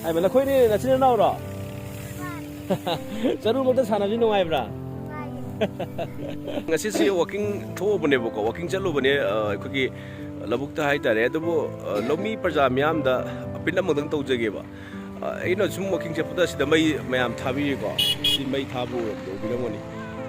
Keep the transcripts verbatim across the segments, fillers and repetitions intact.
ꯍꯥꯏꯕ, ꯅꯈꯣꯏꯅꯦ ꯅꯆꯤꯟ ꯅꯅꯥꯎꯔꯣ? ꯆꯔꯨ ꯃꯔꯛꯇ ꯁꯥꯟꯅꯕꯁꯤ ꯅꯨꯡꯉꯥꯏꯕ꯭ꯔꯥ? ꯉꯁꯤꯁꯤ ꯋꯥꯀꯤꯡ ꯊꯣꯛꯎꯕꯅꯦꯕꯀꯣ, ꯋꯥꯀꯤꯡ ꯆꯠꯂꯨꯕꯅꯦ꯫ ꯑ, ꯑꯩꯈꯣꯏꯒꯤ ꯂꯧꯕꯨꯛꯇ ꯍꯥꯏꯇꯥꯔꯦ꯫ ꯑꯗꯨꯕꯨ, ꯑ, ꯂꯧꯃꯤ ꯄ꯭ꯔꯖꯥ ꯃꯤꯌꯥꯝꯗ ꯑꯄꯤꯜ ꯑꯃꯈꯛꯇꯪ ꯇꯧꯖꯒꯦꯕ꯫ ꯑ, ꯑꯩꯅ ꯁꯨꯝ ꯋꯥꯀꯤꯡ ꯆꯠꯄꯗ ꯁꯤꯗ ꯃꯩ ꯃꯌꯥꯝ ꯊꯥꯕꯤꯔꯤꯀꯣ, ꯁꯤ ꯃꯩ ꯊꯥꯕ ꯎꯕꯤꯔꯝꯒꯅꯤ꯫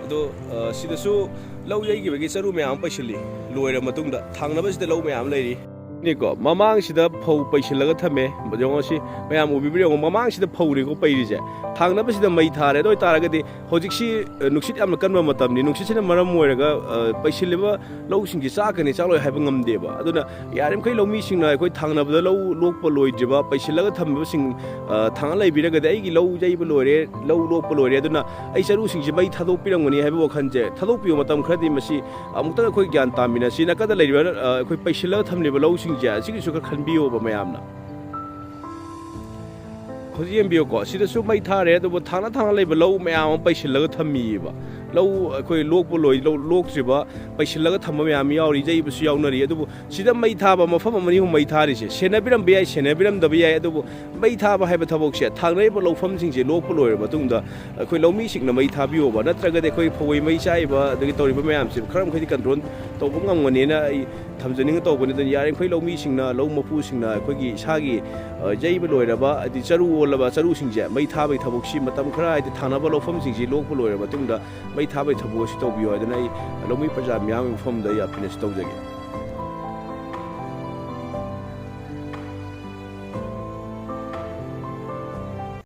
ꯑꯗꯣ, ꯑ, ꯁꯤꯗꯁꯨ ꯂꯧ ꯌꯩꯈꯤꯕꯒꯤ ꯆꯔꯨ ꯃꯌꯥꯝ ꯑꯃ ꯄꯩꯁꯤꯜꯂꯤ꯫ ꯂꯣꯏꯔ ꯃꯇꯨꯡꯗ ꯊꯥꯡꯅꯕꯁꯤꯗ ꯂꯧ ꯃꯌꯥꯝ ꯂꯩꯔꯤ꯫ ꯅꯤꯀꯣ, ꯃꯃꯥꯡꯁꯤꯗ ꯐꯧ ꯄꯩꯁꯤꯜꯂꯒ ꯊꯝꯃꯦ꯫ ꯌꯦꯡꯉꯣ ꯁꯤ, ꯃꯌꯥꯝ ꯎꯕꯤꯕ꯭ꯔꯥ ꯌꯦꯡꯉꯣ, ꯃꯃꯥꯡꯁꯤꯗ ꯐꯧꯅꯤꯀꯣ ꯄꯩꯔꯤꯁꯦ꯫ ꯊꯥꯡꯅꯕꯁꯤꯗ ꯃꯩ ꯊꯥꯔꯦ꯫ ꯑꯗꯨ ꯑꯣꯏꯇꯥꯔꯒꯗꯤ ꯍꯧꯖꯤꯛꯁꯤ, ꯑ, ꯅꯨꯡꯁꯤꯠ ꯌꯥꯝꯅ ꯀꯟꯕ ꯃꯇꯝꯅꯤ꯫ ꯅꯨꯡꯁꯤꯠꯁꯤꯅ ꯃꯔꯝ ꯑꯣꯏꯔꯒ, ꯑ, ꯄꯩꯁꯤꯜꯂꯤꯕ ꯂꯧꯁꯤꯡꯁꯤ ꯆꯥꯛꯀꯅꯤ ꯆꯥꯛꯂꯣꯏ ꯍꯥꯏꯕ ꯉꯝꯗꯦꯕ꯫ ꯑꯗꯨꯅ ꯌꯥꯔꯤꯃꯈꯩ ꯂꯧꯃꯤꯁꯤꯡꯅ ꯑꯩꯈꯣꯏ ꯊꯥꯡꯅꯕꯗ ꯂꯧ ꯂꯣꯛꯄ ꯂꯣꯏꯗ꯭ꯔꯤꯕ, ꯄꯩꯁꯤꯜꯂꯒ ꯊꯝꯃꯤꯕꯁꯤꯡ, ꯑ, ꯊꯥꯡꯅ ꯂꯩꯕꯤꯔꯒꯗꯤ ꯑꯩꯒꯤ ꯂꯧ ꯌꯩꯕ ꯂꯣꯏꯔꯦ, ꯂꯧ ꯂꯣꯛꯄ ꯂꯣꯏꯔꯦ, ꯑꯗꯨꯅ ꯑꯩ ꯆꯔꯨꯁꯤꯡꯁꯤ ꯃꯩ ꯊꯥꯗꯣꯛꯄꯤꯔꯝꯒꯅꯤ ꯍꯥꯏꯕ ꯋꯥꯈꯜꯁꯦ ꯊꯥꯗꯣꯛꯄꯤꯌꯨ꯫ ꯃꯇꯝ ꯈꯔꯗꯤ ꯃꯁꯤ ꯑꯃꯨꯛꯇꯪ ꯑꯩꯈꯣꯏ ꯒ꯭ꯌꯥꯟ ꯇꯥꯃꯤꯟꯅꯁꯤ꯫ ꯅꯥꯀꯟꯗ ꯂꯩꯔꯤꯕ, ꯑ, ꯑꯩꯈꯣꯏ ꯄꯩꯁꯤꯜꯂꯒ ꯊꯝꯂꯤꯕ ꯂꯧꯁꯤꯡꯁꯦ, ꯑꯁꯤꯒꯤꯁꯨ ꯈꯔ ꯈꯟꯕꯤꯌꯣꯕ ꯃꯌꯥꯝꯅ꯫ ꯍꯧꯖꯤꯛ ꯌꯦꯡꯕꯤꯌꯨꯀꯣ, ꯁꯤꯗꯁꯨ ꯃꯩ ꯊꯥꯔꯦ, ꯑꯗꯨꯕꯨ ꯊꯥꯡꯅ ꯊꯥꯡꯅ ꯂꯩꯕ ꯂꯧ ꯃꯌꯥꯝ ꯑꯃ ꯄꯩꯁꯤꯜꯂꯒ ꯊꯝꯃꯤꯕ꯫ ꯂꯧ ꯑꯩꯈꯣꯏ ꯂꯣꯛꯄ ꯂꯣꯏ-, ꯂꯧ ꯂꯣꯛꯇ꯭ꯔꯤꯕ, ꯄꯩꯁꯤꯜꯂꯒ ꯊꯝꯕ ꯃꯌꯥꯝ ꯌꯥꯎꯔꯤ, ꯌꯩꯕꯁꯨ ꯌꯥꯎꯅꯔꯤ꯫ ꯑꯗꯨꯕꯨ ꯁꯤꯗ ꯃꯩ ꯊꯥꯕ ꯃꯐꯝ ꯑꯃꯅꯤ ꯑꯍꯨꯝ ꯃꯩ ꯊꯥꯔꯤꯁꯦ, ꯁꯦꯟꯅꯕꯤꯔꯝꯕ ꯌꯥꯏ, ꯁꯦꯟꯅꯕꯤꯔꯝꯗꯕ ꯌꯥꯏ, ꯑꯗꯨꯕꯨ ꯃꯩ ꯊꯥꯕ ꯍꯥꯏꯕ ꯊꯕꯛꯁꯦ ꯊꯥꯡꯅꯔꯤꯕ ꯂꯧꯐꯝꯁꯤꯡꯁꯦ ꯂꯣꯛꯄ ꯂꯣꯏꯔꯕ ꯃꯇꯨꯡꯗ ꯑꯩꯈꯣꯏ ꯂꯧꯃꯤꯁꯤꯡꯅ ꯃꯩ ꯊꯥꯕꯤꯌꯣꯕ, ꯅꯠꯇ꯭ꯔꯒꯗꯤ ꯑꯩꯈꯣꯏ ꯐꯧꯋꯩ ꯃꯩ ꯆꯥꯛꯏꯕ ꯑꯗꯒꯤ ꯇꯧꯔꯤꯕ ꯃꯌꯥꯝꯁꯦ ꯈꯔ ꯃꯈꯩꯗꯤ ꯀꯟꯇ꯭ꯔꯣꯜ ꯇꯧꯕ ꯉꯝꯒꯅꯦꯅ ꯑꯩ ꯊꯝꯖꯅꯤꯡꯉ ꯇꯧꯕꯅꯤ꯫ ꯑꯗꯨꯅ ꯌꯥꯔꯤꯃꯈꯩ ꯂꯧꯃꯤꯁꯤꯡꯅ, ꯂꯧ ꯃꯄꯨꯁꯤꯡꯅ ꯑꯩꯈꯣꯏꯒꯤ ꯏꯁꯥꯒꯤ, ꯑ, ꯌꯩꯕ ꯂꯣꯏꯔꯕ, ꯍꯥꯏꯗꯤ ꯆꯔꯨ ꯑꯣꯜꯂꯕ ꯆꯔꯨꯁꯤꯡꯁꯦ ꯃꯩ ꯊꯥꯕꯒꯤ ꯊꯕꯛꯁꯤ ꯃꯇꯝ ꯈꯔ, ꯍꯥꯏꯗꯤ ꯊꯥꯅꯕ ꯂꯧꯐꯝꯁꯤꯡꯁꯤ ꯂꯣꯛꯄ ꯂꯣꯏꯔꯕ ꯃꯇꯨꯡꯗ ꯃꯩ ꯊꯥꯕꯒꯤ ꯊꯕꯛ ꯑꯁꯤ ꯇꯧꯕꯤꯌꯨ ꯍꯥꯏꯗꯅ ꯑꯩ ꯂꯧꯃꯤ ꯄ꯭ꯔꯖꯥ ꯃꯤꯌꯥꯝꯒꯤ ꯃꯐꯝꯗ ꯑꯩ ꯑꯄꯤꯜ ꯑꯁꯤ ꯇꯧꯖꯒꯦ꯫